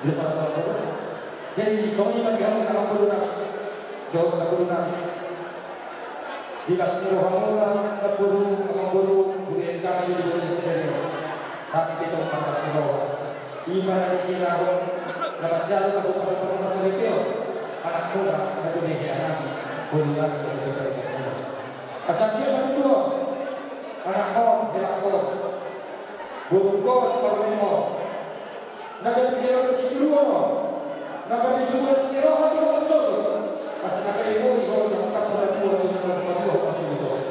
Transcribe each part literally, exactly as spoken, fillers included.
Jadi songon i ma di hamu na amangboru nami dohot namboru nami. Di las ni rohamuna namboru, amangboru, hubereng hami di balian sadari on. Hami pe tong marlas ni roha. I ma na disi na adong na manjalo pasupasu parnastareteon anakmuna na tu behe nami, boru nami na tu behe nami. Asa dia ma tutu on, anakhon, helakhon, borungkon, parumaenhon, na gabe hela ni sitiruon on, na gabe sumurnas ni roha di ho marsogot, asa na gabe boi ho di hamu na martua, tu na martua ho marsogot on.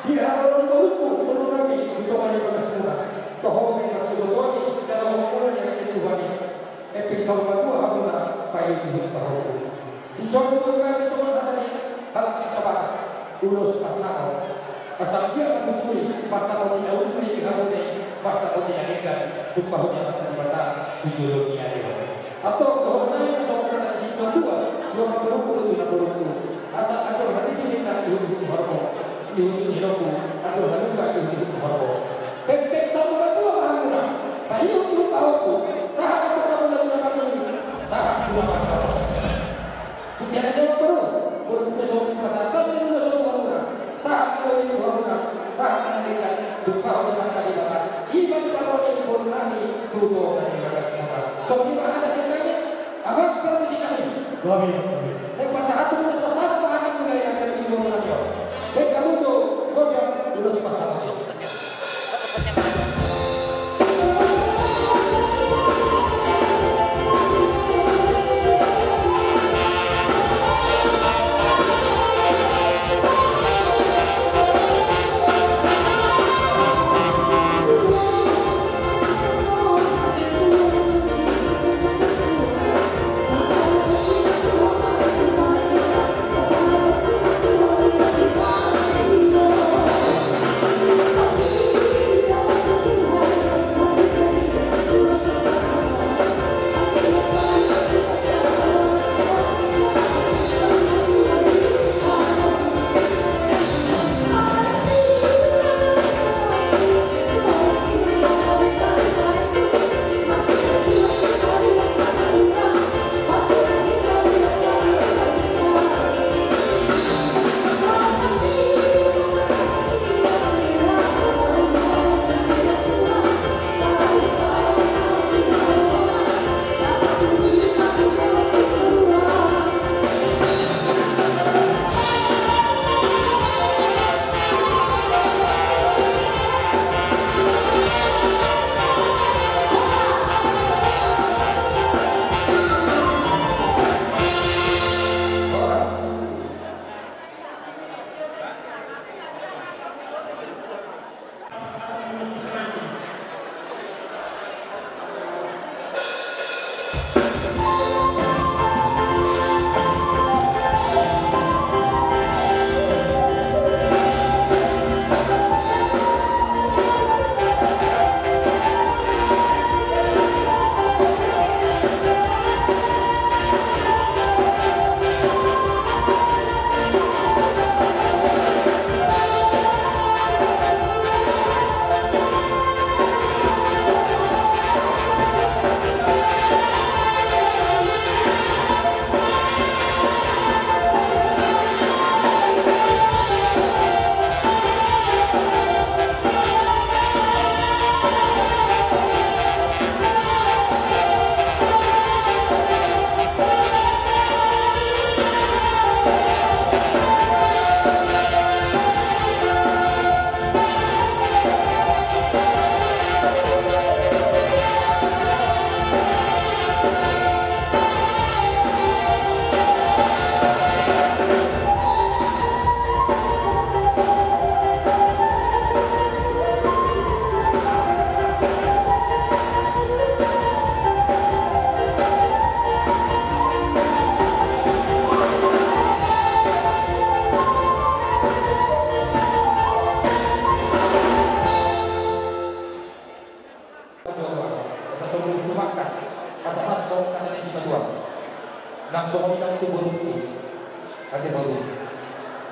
Di haroro ni borungku, boru nami, di tonga ni bagasmuna, toho ma i marsogot on i, jala ho muna di angka sian Tuhan i. Epik saur matua hamuna, paihutihut pahompu. Dison do hami songon hata ni halak Minang Barat, ulos pasahat. Asa dia ma tutu i, pasahat ni na uli ni hamuna i, pasahat ni na denggan, tumpahon ni Amanta Debata tu joloan ni ari on. Antong dohonon nami ma songon hata ni situatua, tu amangborungku dohot tu namborungku. Asa andor halumpang ninna, ihutihut ni horbo, ihutihut ni lombu, andor halumpang, ihutihut ni horbo. Pempek saur matua ma hamuna, paihutihut pahompu, sahat ma tu hamuna na marnini, sahat ma tu hamuna. Sian i ma boru, boru, boru, pasahat ma i tu hamuna, sahat ma i tu hamuna, sahat ma i tu hamuna, tumpahon ni Amanta Debata, i ma tumpahon ni boru nami, tu tonga ni bagasmuna. Songon i ma hata sian hami, amang parmusik nami. Gabe, gabe. Pasahat ulos pasahat ma hami tu gabe na di boru nami on. Baen hamu jo, godang ulos pasahat. Asa tolu tumangkas, asa pas songon hata ni situatua. Nang songon i nang tu borungku, ate boru.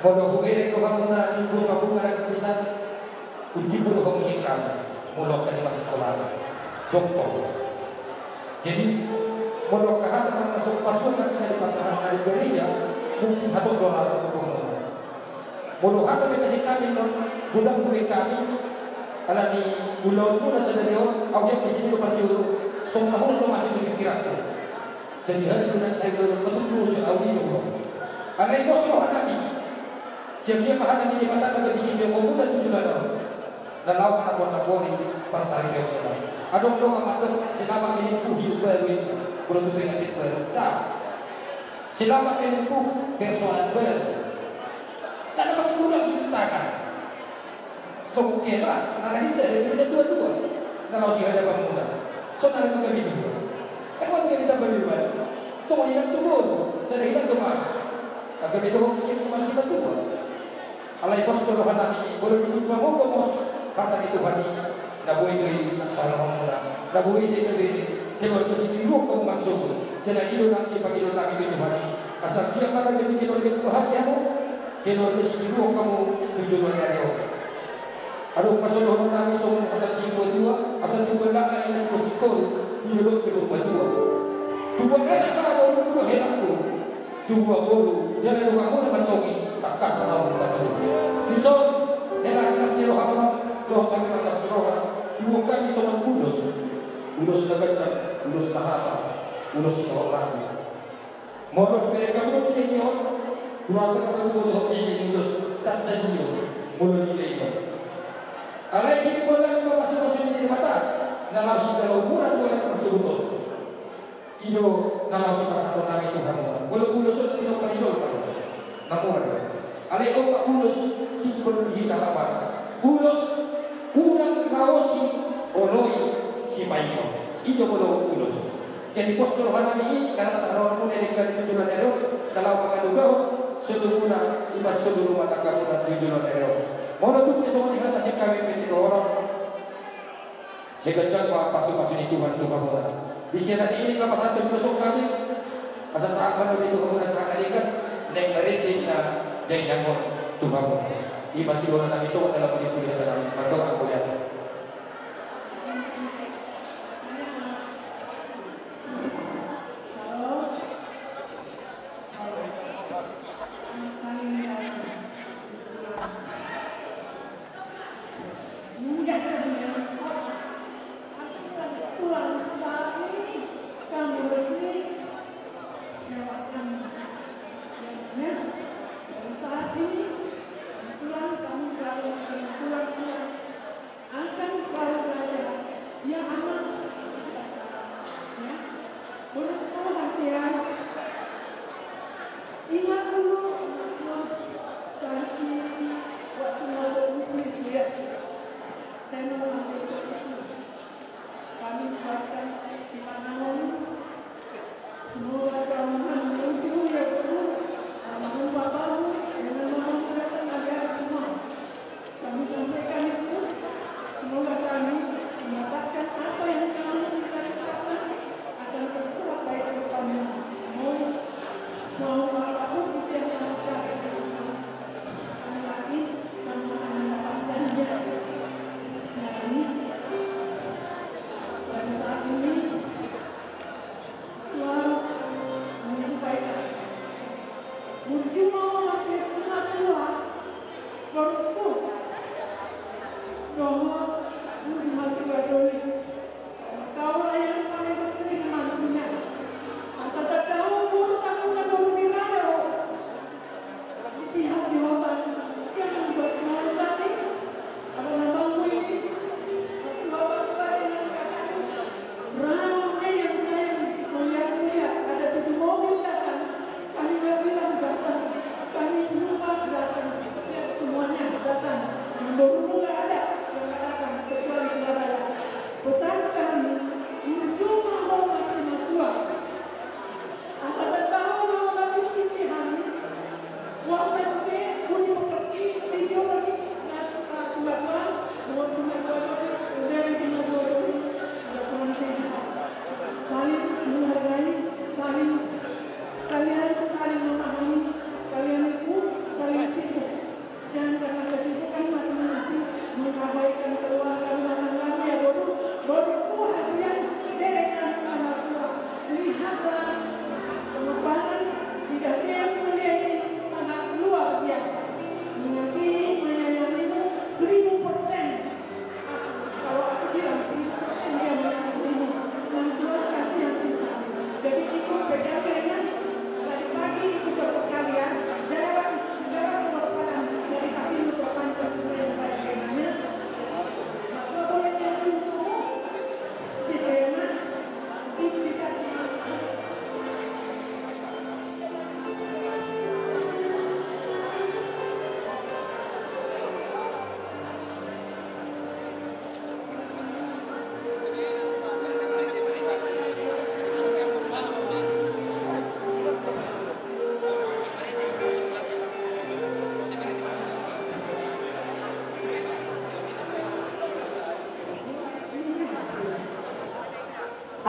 Molo hubereng do hamuna ni bunga-bunga na bisa, untimbo do hamu sian hami, molo angka di marsikola, doktor. Jadi, Molo angka hata na so pasuan na di pasahat na di gereja, mungkin hatop do hata tu komunal. Molo hata pe na singkami non, godang do hami, ala ni ulaonmuna sadari on, au hian di sini do parjolo, songon na hurang do masuk di pikiranku. Jadi hal itu na sai do, betul do, jadi au i do. Alai pos rohanami. Siap-siap hata ni Debata na gabe sinjomuna tu joloan on. Na laho manambor-nambori parsaripeonmuna. Adong do na mandok, selamat menempuh hidup baru ini. Kalau tu pengantin baru. Nah. Selamat menempuh persoalan baru. Nah, dapat kurang sertakan. Sokela, na rarisa, dia tidak tua-tua. Na laho sihadapanmuna. So, na rarisa gabe tua. Kan waktu kita berdua. So, mau hilang tu boru. Saya hilang tu mana? Agak beda hoki sih, cuma sih tua. Alai pos do rohanami, molo dung pamompomos hata ni Tuhan i, na boi do i nang sahalahonmuna, na boi do i gabe keluarga sitiruon hamu marsogot, jala i do nang sipangidoonnami tu Tuhan i, asa anggiat ma gabe keluarga na bahagia hamu, keluarga sitiruon hamu tu joloan ni ari on. Adong pasahatonmuna songon hata ni situa-tua, asa tubu anak na inang tu singkoru, di dolok ni rumah tua. Tubu anak ma boru tu helangku. Tubu boru, jala donganmuna mantongi, tangkas saur matua. Dison, hela las ni roha, dohot hami las ni roha, diboan hami songon ulos. Ulos na ganjang, ulos na hata, ulos na hormat. Molo pe kabun ni on, ulos na kabun dohot ni ulos, tak sadia, molo ni on. Alai hita molo na mamasu-masu ni Debata, na laos sijalo muna tu anak marsogot on. I do na laos sipasahatonnami tu hamuna. Molo ulos on tinong padi jolma. Na mura do. Alai on ma ulos simbol di hita lawan. Ulos unang laosi oloi sipaingot. I do molo ulos. Jadi pos do rohanami i, na sahalahonmuna denggan di joloan ni ari on, na laho mangalugahon solumuna, i ma solu rumah tanggamuna di joloan ni ari on. Molo tung pe songon i hata sian hami pe di dohonon. Sai ganjang ma pasu-pasu ni Tuhan tu hamuna. Di sian hami i ma pasahat tu hamuna, asa sahat ma di hamuna sahat na denggan, naeng marende na dainang on tu hamuna. I ma sidohononnami songon dalam ni kuliah nami, mandok anggo i. Saat ini, kebetulan kami selalu dengan tulang-tulang. Angkan selalu belajar. Ya, aman. Ya. Menurutku, kasihan. Ingat dulu, kasih waktu mau fokus gitu ya. Saya mau ambil fokus dulu. Kami kuatkan si Manangon. Semoga kau menang. Yang sibuk ya, Bu. Almarhum bapamu dengan mamamu datang, adik-adik semua. Kami sampaikan itu, semoga kami mendapatkan apa yang kami cita-citakan akan tercapai ke depannya. Mau, mau apapun itu yang kami cari di rumah. Kami yakin kami akan mendapatkannya. Jadi, pada saat ini, Aku harus menyampaikan. Mungkin mau masih sangat tua. Perutku. Bahwa aku semakin badoli. Kaulah yang paling penting di mantunya. Asa tak tahu umur kamu tak tahu di mana. Di pihak si Rotan, dia akan buat malu kami. Apa nambangmu ini? Waktu bapak kembali dengan kakakku, ramai yang sayang melihat-lihat, ada tujuh mobil datang. Kami nggak bilang datang, kami lupa datang. Lihat semuanya datang. Yang baru nggak ada, yang nggak ada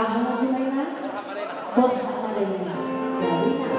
Aha ma tu ma ina? Borhat ma da ina. Dalina.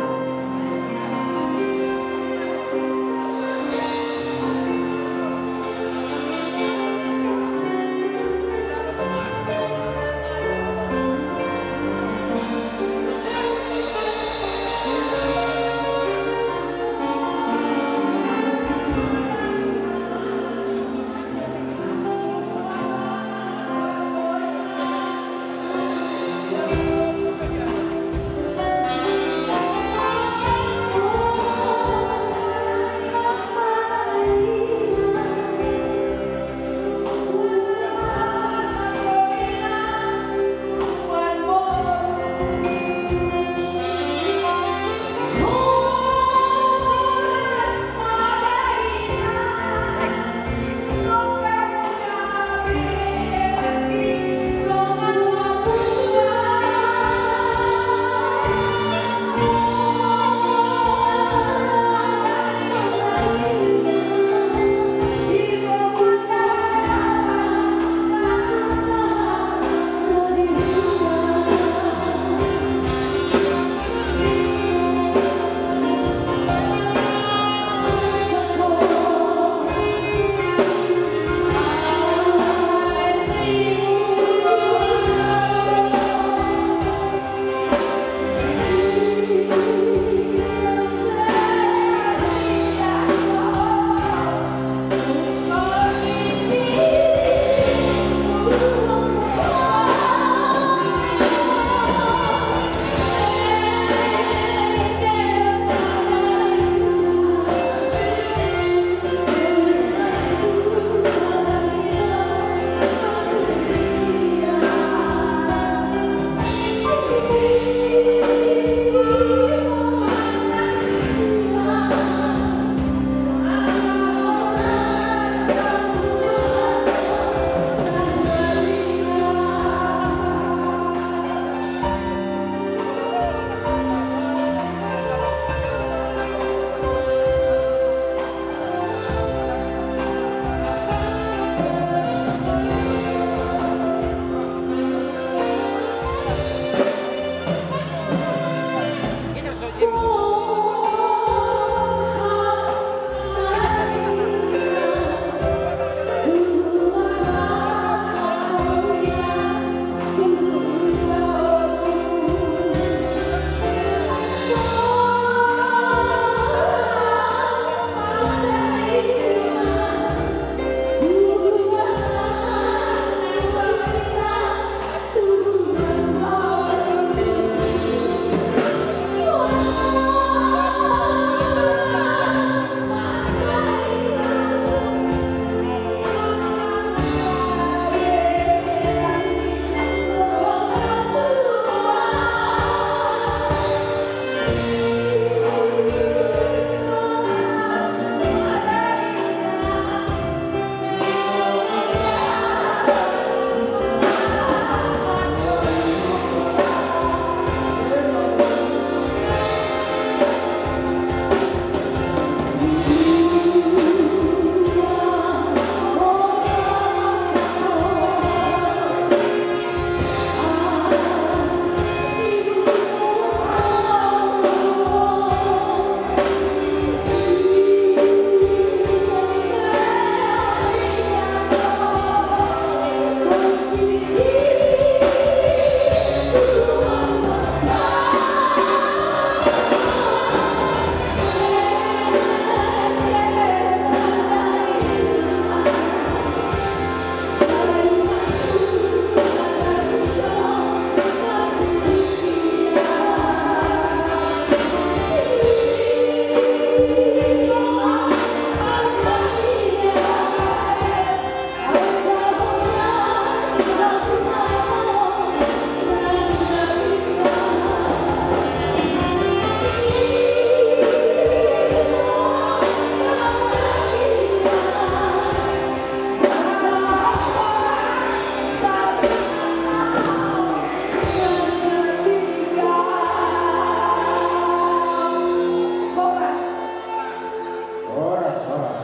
Horas, horas.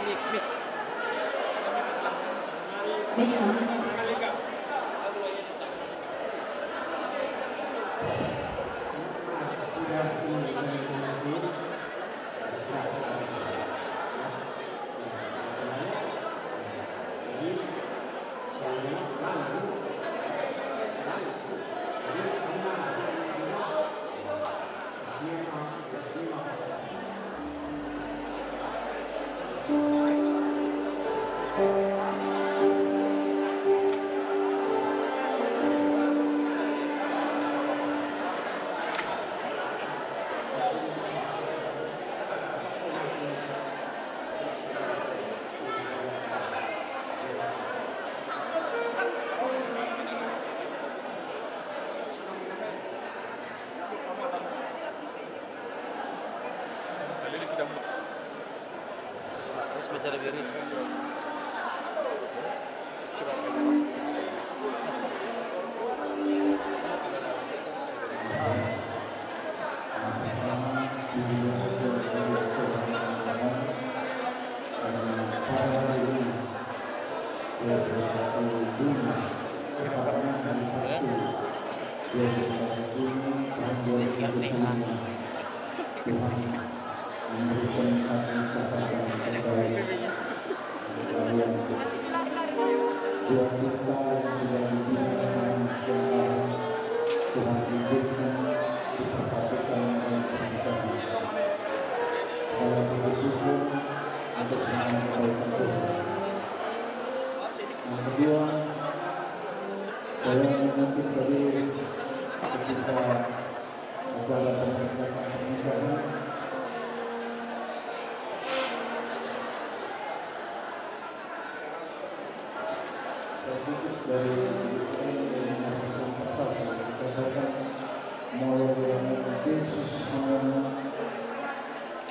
Mik, mik. Dua puluh satu Juni, tepatnya hari Sabtu, dua puluh satu Juni tahun dua ribu dua puluh lima. Tuhan memberikan satu catatan terbaik untuk kalian. Dua cinta yang sudah dibimbing sama sejarah, Tuhan izinkan dipersatukan dalam pernikahan. Saya puji syukur atas semua kebaikan Tuhan. Yang kedua, saya mengingatkan tadi ketika acara pemberkatan pernikahan, saya kutip dari Yohanes pasal satu, dikatakan, "Molo Tuhan Yesus mengenai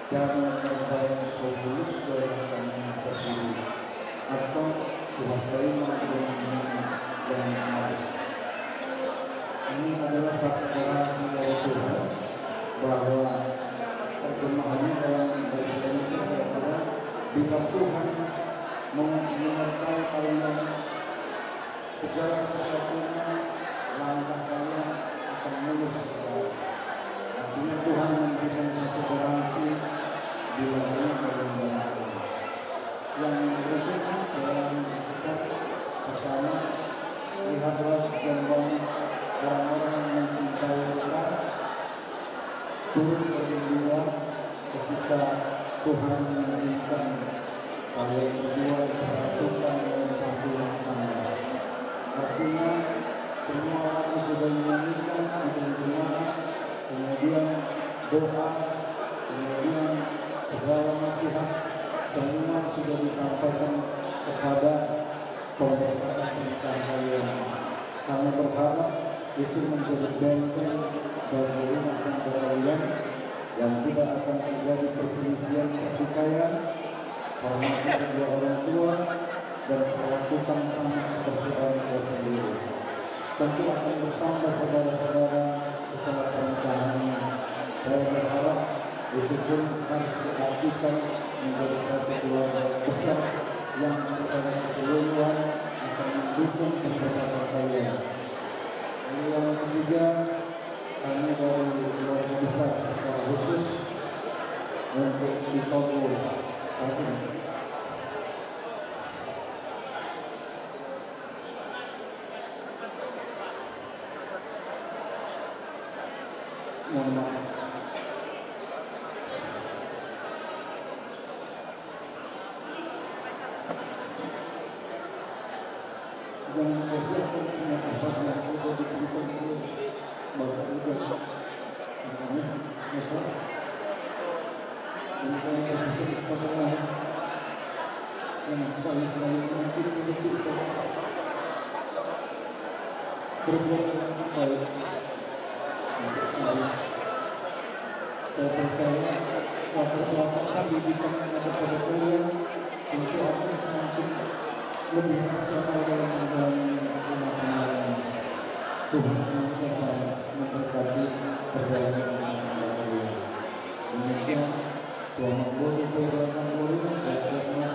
dan terbaik sebelum segala kami sasudi atau Tuhan terima dengan dan arus." Ini adalah satu garansi dari Tuhan bahwa terjemahannya dalam bahasa Indonesia kira-kira, "Bila Tuhan mau menyertai kalian, segala sesuatunya, langkah kalian akan mulus." Artinya Tuhan memberikan satu garansi bila Tuhan berkehendak. Yang berikutnya saya ingin pesan, pertama, lihatlah sekian banyak orang-orang yang mencintai kita, turut bergembira ketika Tuhan mengizinkan kalian berdua dipersatukan dalam satu rumah tangga. Artinya, semua orang yang sudah menyanyikan, ada jemaat, kemudian doa, kemudian segala nasihat, semua sudah disampaikan kepada pemberkatan pernikahan kalian. Kami berharap itu menjadi benteng bagi rumah tangga kalian, dan tidak akan terjadi perselisihan pertikaian. Hormati kedua orang tua dan perlakukan sama seperti orang tua sendiri. Tentu akan bertambah saudara-saudara setelah pernikahan ini. Saya berharap itu pun harus diartikan menjadi satu keluarga yang besar yang secara keseluruhan akan mendukung pernikahan kalian. Lalu yang ketiga, kami dari keluarga besar secara khusus untuk di Togo satu. Mohon maaf. Dan saya siapkan semua pesan yang sudah diberikan oleh Bapak Ibu. Amin. Ya, Pak. Dan saya berpesan kepada yang sekali-sekali mungkin begitu berbuat yang terbaik untuk saya. Saya percaya latar belakang pendidikan yang ada pada kalian tentu akan semakin lebih rasional dalam menjalani rumah tangga ini. Tuhan senantiasa memberkati perjalanan rumah tangga kalian. Demikian, Tuhan memberkati perjalanan kalian. Saya ucapkan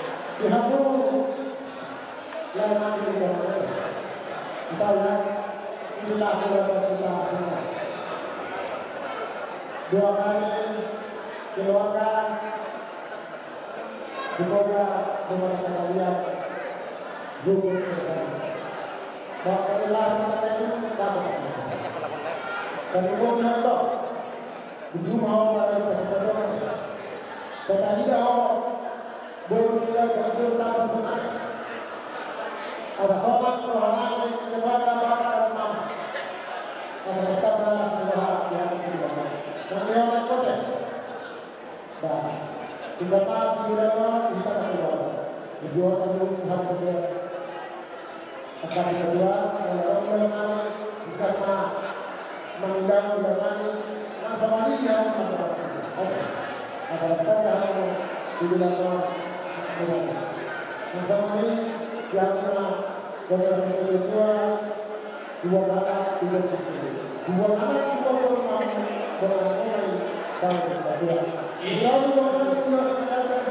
Di hamu lae mati di dalam. Kita ulang. Inilah keluarga kita semua. Dua kali keluarga. Semoga rumah tangga kalian rukun dan damai. Maka di lahan mata itu, maka tak ada. Dan itu dia itu. Itu mau pada kita kita doang. Kita tidak mau. Belum dia jatuh tangan bukan. Ada sobat rohani kepada bapak dan mama. Ada tetap balas doa yang kedua. Dan dia naik kote. Bah, tinggal mati, tinggal mati, kita tak keluar. Berjuang terus, Tuhan berjuang. Angka ni satua, molo ro hami, tingkat ma, mangundang hami, nang songon i di hami mangundang. Oke. Angka ni satua, hami, di bilang ma, nang songon i di hami ma, gondang ni satua, dua kata, dua kata. Dua kata, dua kata, dua kata, dua kata. Iya, dua kata, dua kata, dua kata.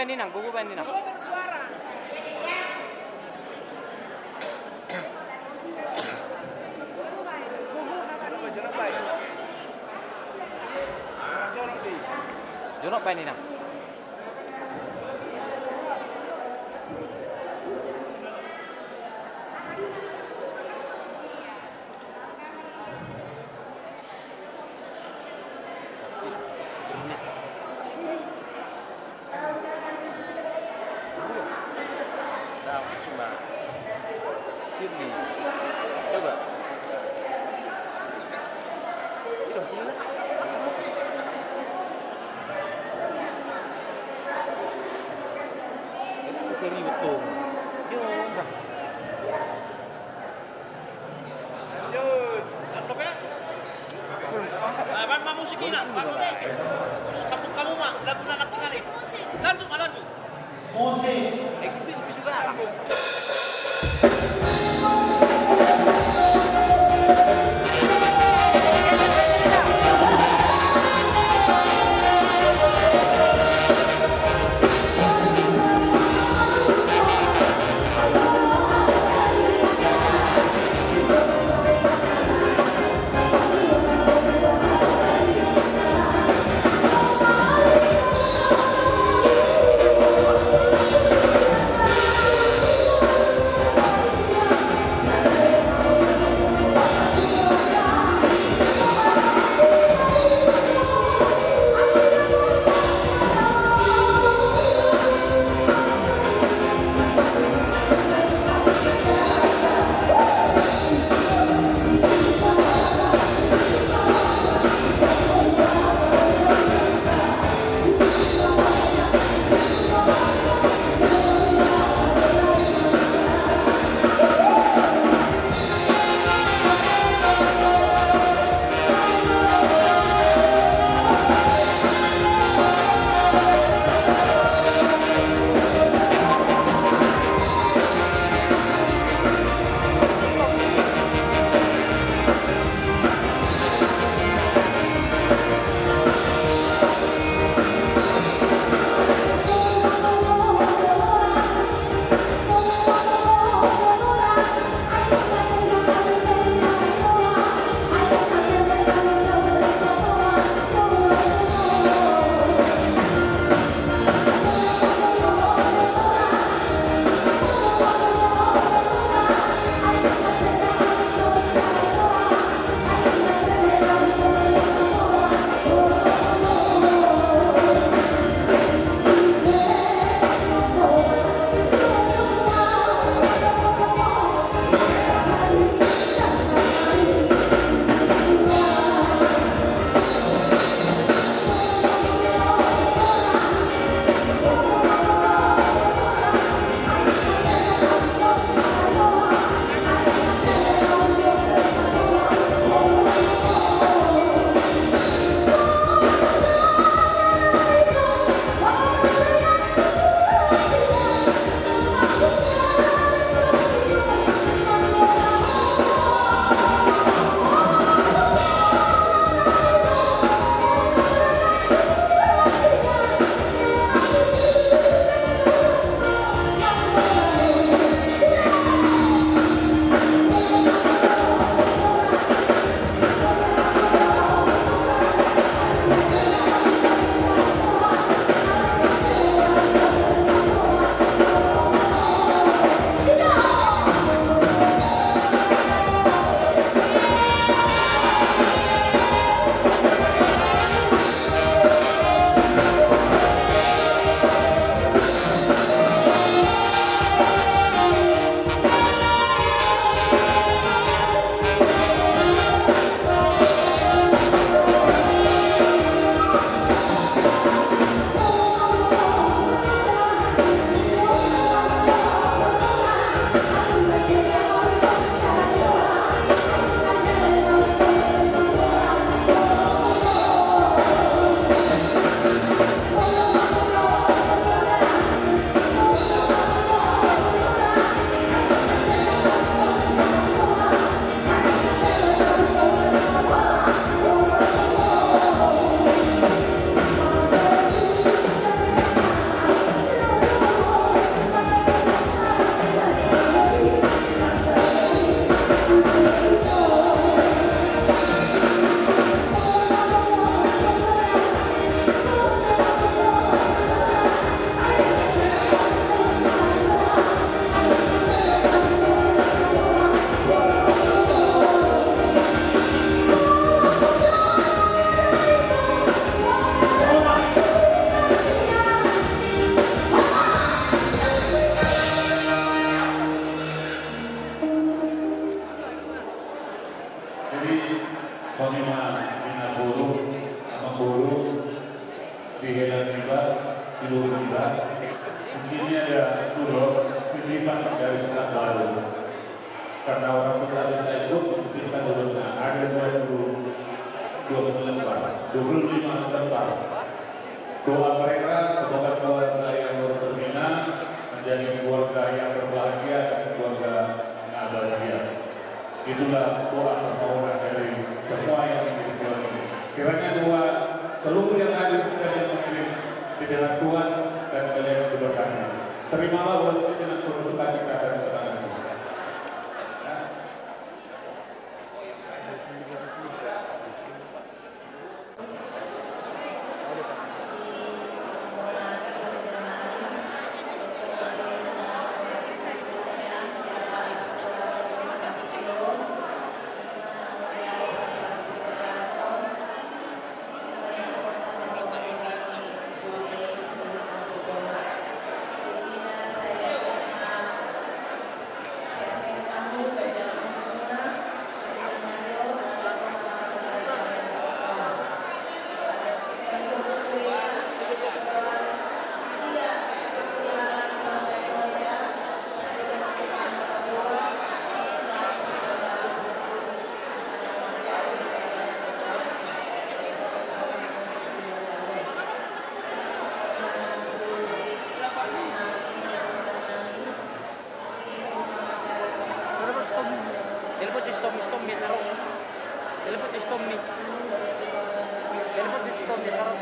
Ninang, gogo baen ninang. Jonok baen ninang. Lanjut. Nah, baen ma musik, Ina. Baen musik. Sambung hamu ma, lagu na nangkiningan i. Lanjut ma, lanjut. Musik. Songon i ma, inang boru, amang boru, di hela niba, di luhut niba. Di sini ada ulos titipan dari Pekanbaru. Karena orang Betawi saya itu titipkan ulosnya, ada dua puluh, dua puluh lembar, dua puluh lima lembar. Doa mereka, semoga keluarga yang baru terpinang menjadi keluarga yang berbahagia dan keluarga yang bahagia. Itulah doa permohonan dari semua yang menjadi keluarga ini. Kiranya doa seluruh yang hadir, kalian mengirim di dalam Tuhan dan kalian diberkati. Terimalah ulos ini dengan penuh sukacita dan semangat. Telepon si Tommy, si Tommy, saro. Telepon si Tommy. Telepon si Tommy, saro.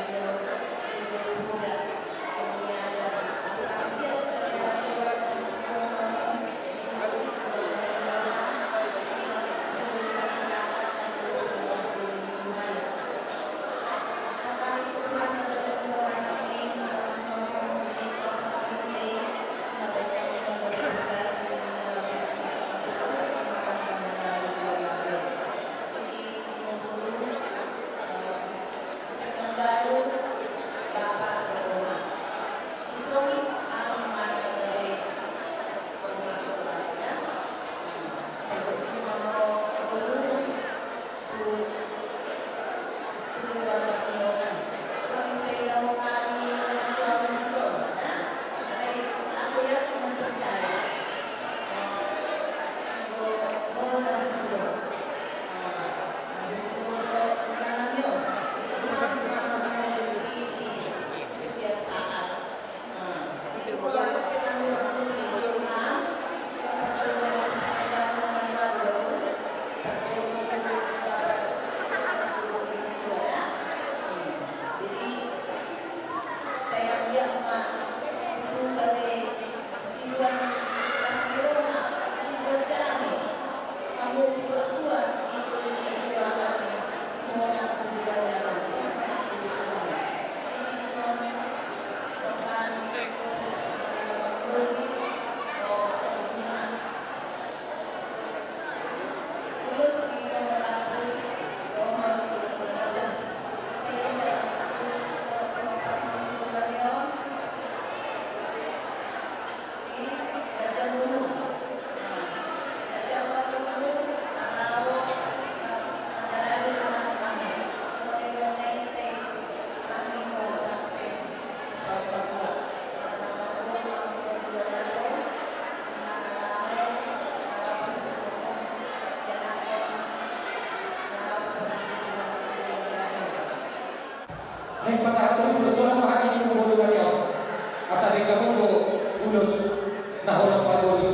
Naeng pasahathon ulos on ma hami di boru nami on. Asa denggan ma ulos na holan paroli.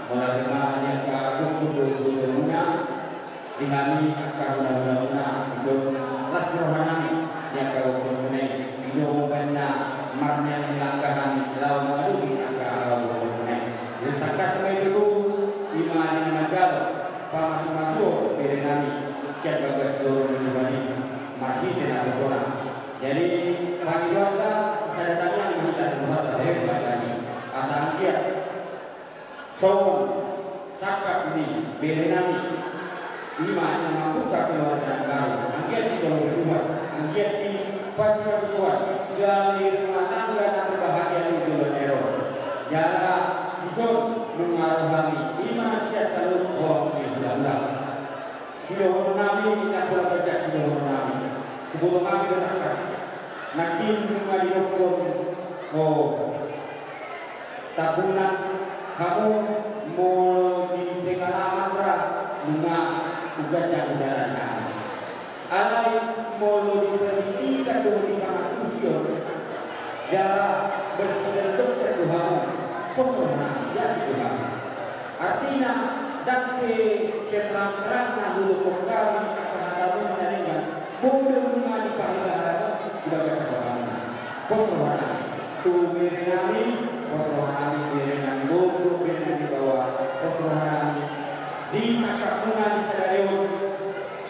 Mauliate ma di angka gokhon dohot jolomuna, di hami angka hulahulamuna, dison las rohanami di angka gokhonmuna i, di do umbahen na marneang ni langka hami laho mangadopi angka halaho gokhonmuna i. Di tangkas ma i tutu, i ma di na manjalo pamasumasuon berenami sian bagas joro ni Tuhan i marhite naposona. Jadi, pangidoanta sisada tangiang ma hita tu Tuhanta, asa anggiat songon sangkap ni berenami, i ma na mambuka keluarga na baru, anggiat ditolongi Tuhan, anggiat dipasupasu Tuhan, gabe rumah tangga na berbahagia tu joloan ni ari on. Jala dison nunga ro hami, i ma sian saluhut hohom ni hulahula. Sidohononnami, ndang pola ganjang sidohononnami. Huboto hami do tangkas. Nangkin nunga didokkon, o, Tambunan, hamu molo di pengalaman ra, nunga ganjang hudalani hami. Alai molo di pendidikan dohot di pangantusion, jala bertitel dokter do hamu, pos rohanami, yakin do hami. Artina, ndang pe seterang-terangna hudokkon hami angka hata on na denggan, boi do nunga dipahebaon di bagasan rohamuna. Pos rohanami tu berenami, pos rohanami berenami boru, berenami baoa, pos rohanami di sangkapmuna di sadari on.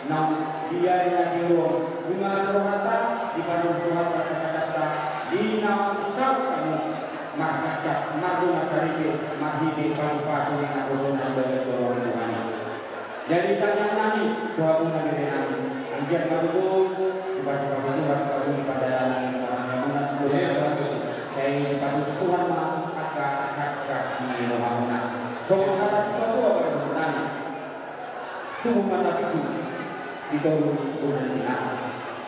Naung di ari na tio on, nunga las rohanta, dipatulus Tuhanta pasahatonta di naung saut hamu marsangkap, marnida saripe, marhite pasupasu ni naposona di bagas joro ni Tuhan i. Jadi tangiangnami tu hamuna berenami, anggiat ma tutu dipasupasu Tuhan hamu di pardalanan ni rohanamuna tu joloan on. Sai dipatulus Tuhan ma angka sangkap ni rohamuna. Songon hata sipatua ma dohononnami. Tubu ma tapisu di toru ni bona ni binasa.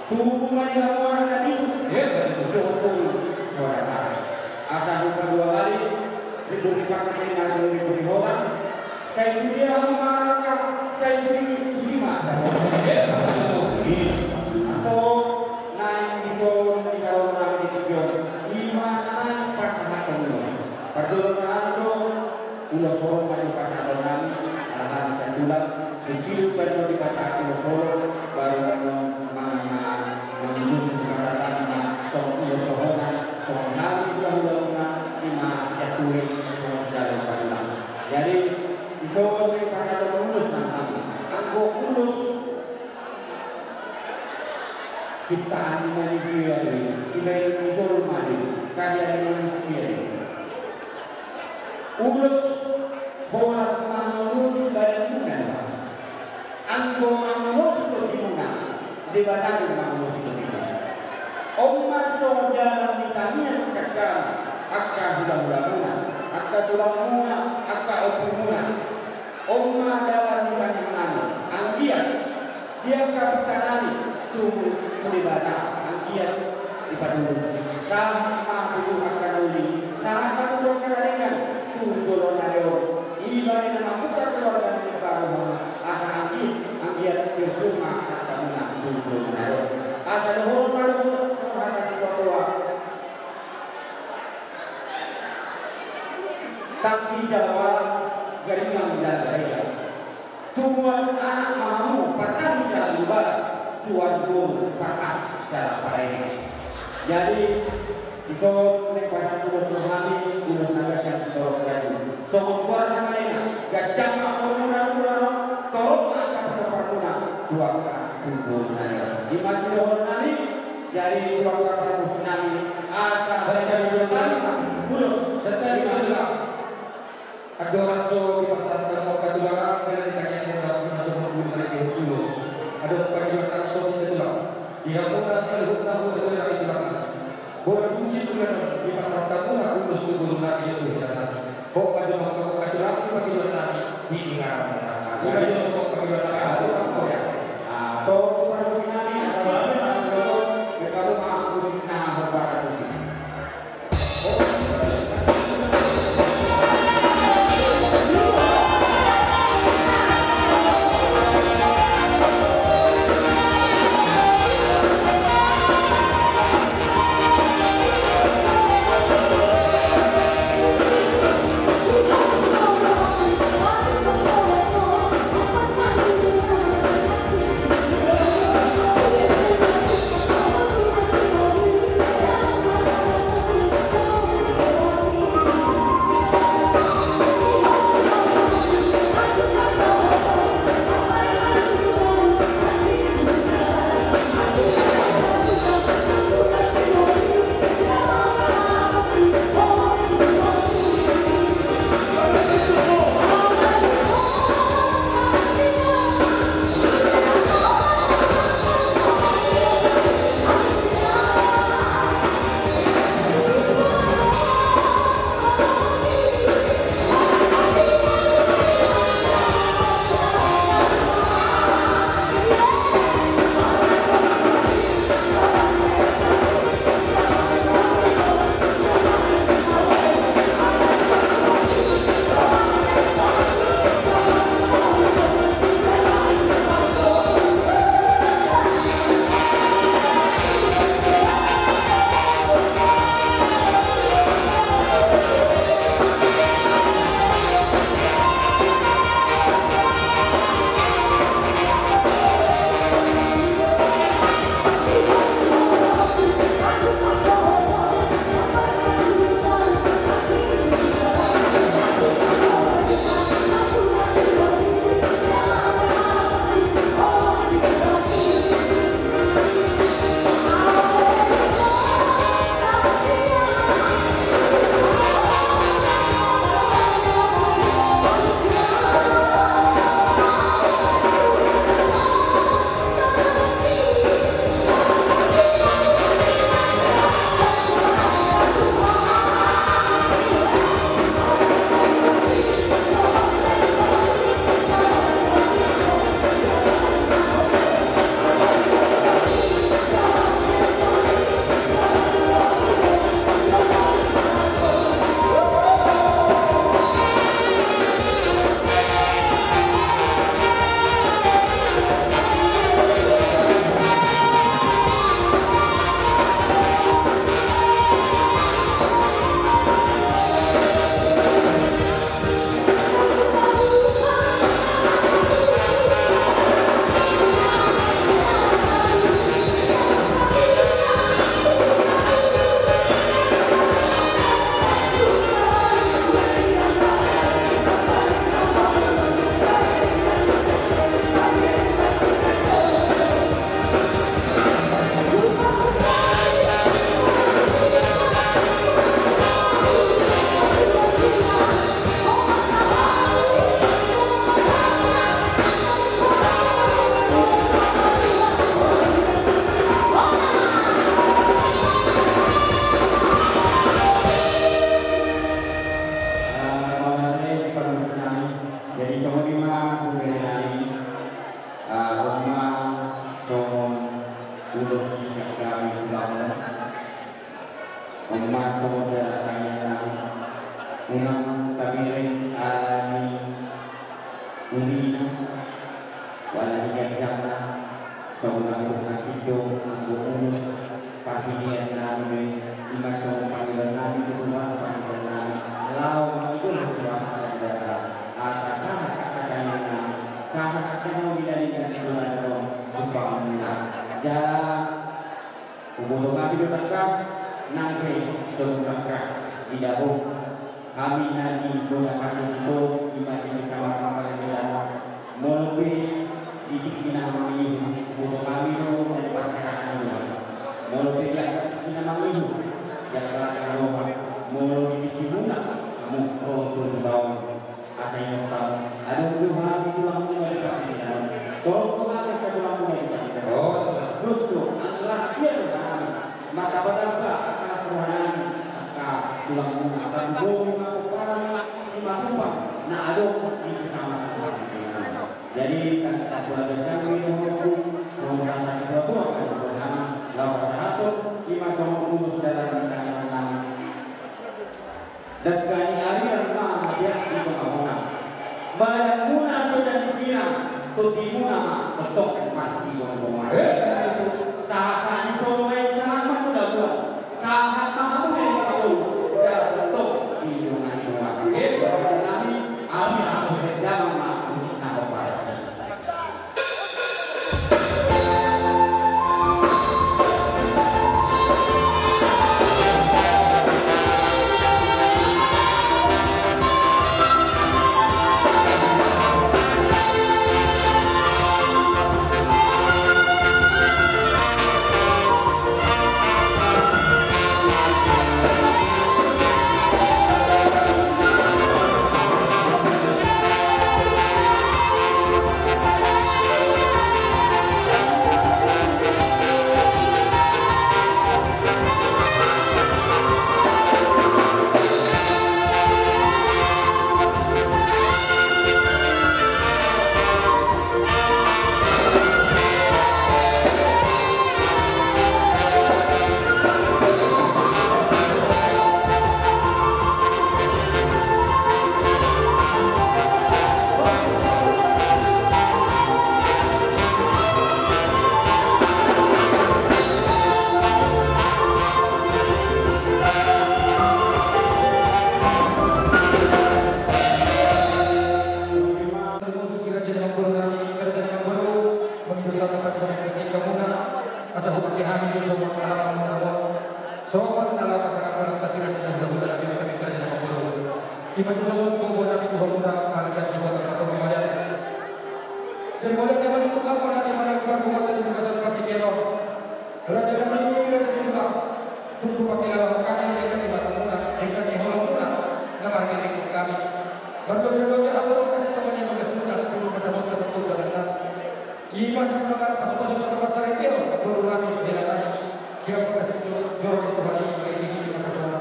Tubu ma di hamu anak na bisuk. Iya, betul. Dohot toru saudara. Asa hupaduahali, ribur ni pangkatna, ribur ni holan. Sai tu dia hamu mangalangka, sai tu dia tusi ma. Iya, betul. Atau naeng dison di haroronami di tingki on, i ma na naeng pasahathon ulos. Parjolo sahat do, ulos holong ma dipasahatonnami, ala hami sian tulang, dung sidung pe annon dipasahat ulos holong, baru annon mangan ma, mangan ma dipasahat hami ma, songon ulos hohonan, songon hami hulahulamuna, i ma sian tulang, songon sidalong tulang. Jadi, dison dipasahat ulos nang hami. Anggo ulos ciptaan ni manusia do i, sibaenon ni jolma do i, karya ni manusia do i. Ulos, holan mangulosi badanmuna do. Anggo mangulosi tondimuna, Debata do mangulosi tondimuna. On ma songon dalan ni tangiang sian hami, angka hulahulamuna, angka tulangmuna, angka ompumuna. On ma dalan ni tangiangnami, anggiat di angka pintanami tu, tu Debata, anggiat dipatulus. Sahat ma tutu angka na uli, sahat ma tutu angka na denggan tu joloan ni ari on. Ibana na mambuka keluarga na baru, asa anggiat, anggiat terjun ma hartamuna tu joloan ni ari on. Asa dohonon ma dohonon songon hata sipatua. Tangki jala balang, garingan jala gareda. Tubuan anak ma hamu, partahi jala gulbalang, tuan guru, parasik jala pareme. Jadi, dison naeng pasahat ulos rohami, ulos na ganjang sitorop gaju. Songon goar na manena, ganjang ma umurmuna tu joloan on, torop ma angka partuparmuna, tu angka tubu na neo. I ma sidohononnami, jadi tu angka parmusiknami, asa sandali jotali ma ulos. Sandali ma jotali. Andorang so dipasahat hamu angka tulang, bere ni tangiang muna, muna songon guru na di ulos. Adong pangidoannami songon i tulang. Di hamuna saluhutna, hula-hula nami, tulang nami. Molo dung situlan on dipasahat hamuna ulos tu guru nami dohot tu hela nami, hot ma jolo hamu angka tulang di pangidoan nami di inganan muna. Muna jolo songon pangidoan nami, atur hamu. Atau tu parmusik nami, asa baru na ulos on, di hamu ma musik na hombar musik. Jadi songon i ma tu bere nami, ah, on ma songon ulos sian hami tu laos. On ma songon dalan pangida nami. Unang tabereng ala ni umurna, wala ni ganjarna, songon na hudok nangkin do anggo ulos parhidean nami, ima songon pangidoan nami tu Tuhan, pangidoan nami laho mangidolhon Tuhan, asa sahat angka tangiang nami, sahat angka na hudok nami, tumpang muna. Jala huboto hami do tangkas, nang pe so tung tangkas didok hami na di bona pasir i, ima di Kecamatan Parhitean. Molo pe di tingki na mangihut, huboto hami do na di parsehanan i do. Molo pe di angka tingki na mangihut, di angka las ni roha, molo di tingki muna, hamu ro tu huta on. Asa ingot hamu, adong do hami tulang muna di parhitean on. Torop do hami angka tulang muna di parhitean on. Dos do, anggo las ni roha nami, martamba-tamba angka las ni roha nami, angka tulang muna, tarlumobi ma pomparan ni Simatupang na adong di Kecamatan Parhitean. Jadi, kan, tak pula bercanda itu, pemerintah si tua-tua kan, nami, lawan sahabat, ima songon ulos dalan di tangan nami. Dangka ni arian ma mabiar di tongahona. Badanmuna so jadi sirang, tondimuna ma tongtong marsigomgoman. Eh. Sahat-sahat ni solu ma i sahat ma tu dabuan. Sahat ma hamu nang di tolu, jala tongtong di dongan-dongan. Eh. Kata nami, amin, amin, damang ma musik na hombar. Asa hubege hami do songon na laho mangulahon, songon na laho pasahathon hata sirang di hula-hula nami on, hami raja na mangolu. Ima do songon gogo nami tu hamuna, marga Suhota Kartona Maliare. Jadi mauliate ma di Tuhan, mauliate ma di Tuhan, mauliate ma di Tuhan, raja nami, raja ni hula. Tung pakilalahon hami denggan ni basamuna, denggan ni holongmuna na marga ni hami. Mardoja-doja hami, kasi Tuhan ni bagasmuna, tung mardapot-dapot tu dalan nami. Ima na mangarap pasu-pasu na marsariteon, boru nami tu hela nami. Siap pasu-pasu joro ni Tuhan i, marhite-hite na pasona.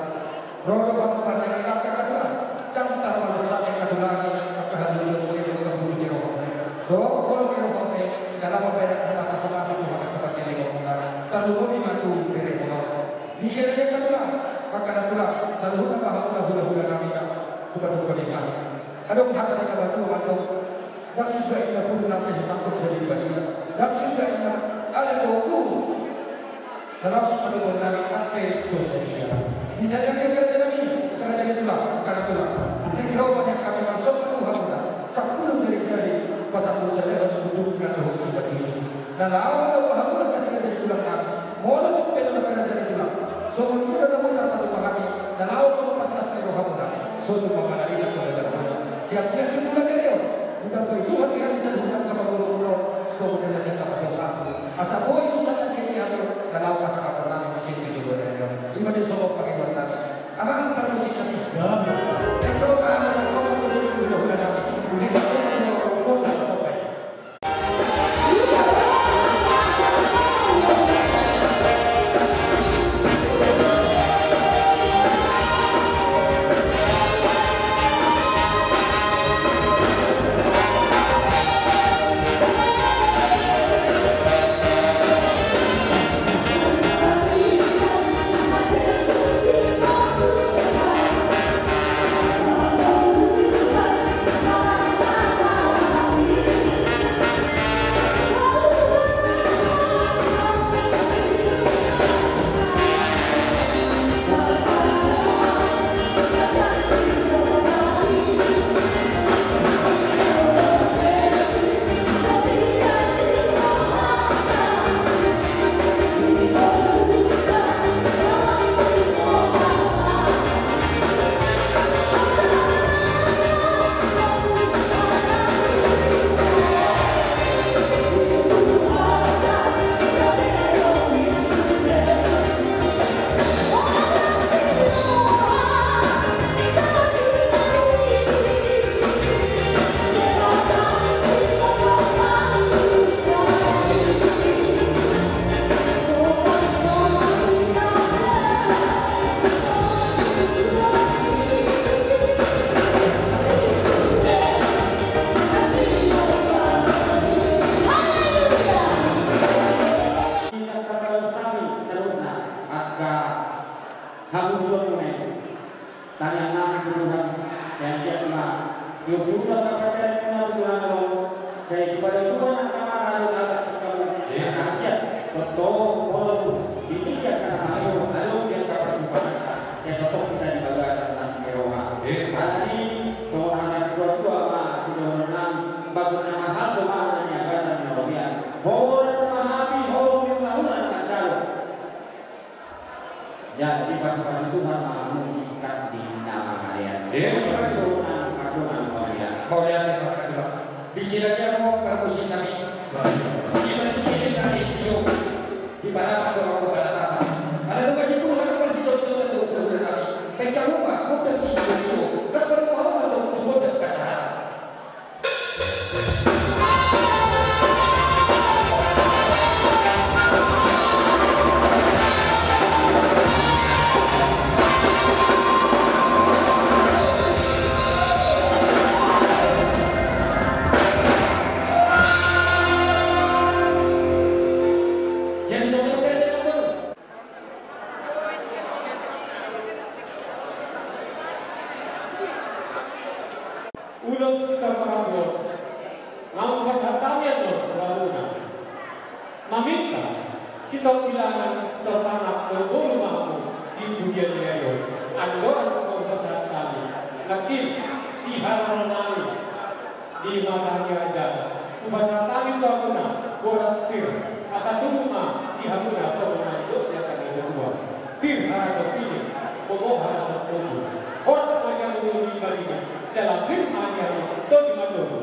Ro do hami marnang angka hatuaon, ndang tarpalosa angka tulang i, angka hatuaon i, angka bujur ni roha. Dohot holong ni roha, na laho mambahen hata pasu-pasu tu hami angka panggabean muna. Tarlumobi ma tu beremuna. Di sian angka tulang, angka na tulang, saluhutna ma hula-hula nami na hupatumpak ni hami. Adong hata ni na batua mandok. Ndang suda inna puru nang pe so sangkot jadi badia. Ndang suda inna ala dohot na laos padomuan nami nang pe so sadia. Di sada angka raja nami, raja ni tulang, angka na tulang. Naeng ro ma nian hami marsomba tu hamuna, sampulu jari-jari, pasampulu sada hami unduk na dohot sipajuju. Na laho do hamuna na raja ni tulang nami. Molo tung pe na raja ni tulang, songon i do na boi tarpatupa hami, na laho songon las ni rohamuna, so tung mangalahi na pengadaranmuna. Siap-siap di tulang ni ari on, ditambai Tuhan di hami saluhutna angka pangurung-urung, songon na nian angka pasu-pasu. Asa boi usaha sian i hami, na laho pasahathon nami muse tu joloan ni ari on. Ima do songon pangidoan nami. Amang parmusik nami. Naeng ro ma hami songon tu hula-hula nami. Naeng ro ma hami songon tu hula-hula nami. Di sini dia mau perkusi kami. Di mana kita di Parapat do manggohi panatapan. Ala nunga sipulung, ala nunga sisongon-songon tu ulaon nami. Baen hamu ma gondang sitio-tio. Las ma hamu ma tu gondang pasahaton. Yang bisa Ulos sitorop rambu on, nunga hupasahat hami annon tu hamuna. Maminta sitorop ilangan, sitorop anak dohot boru ma hamu di pudian ni ari on. Andorang so hupasahat hami, nangkin di haroro nami, di mata ni raja, hupasahat hami tu hamuna boras pir, asa tubu ma di hamuna songon na nidok ni angka na tuatua. Pir harato pini, bobo harato tondi. Horas ma di hamu tondi ma di, jala pir ma di hamu tondi ma tondi.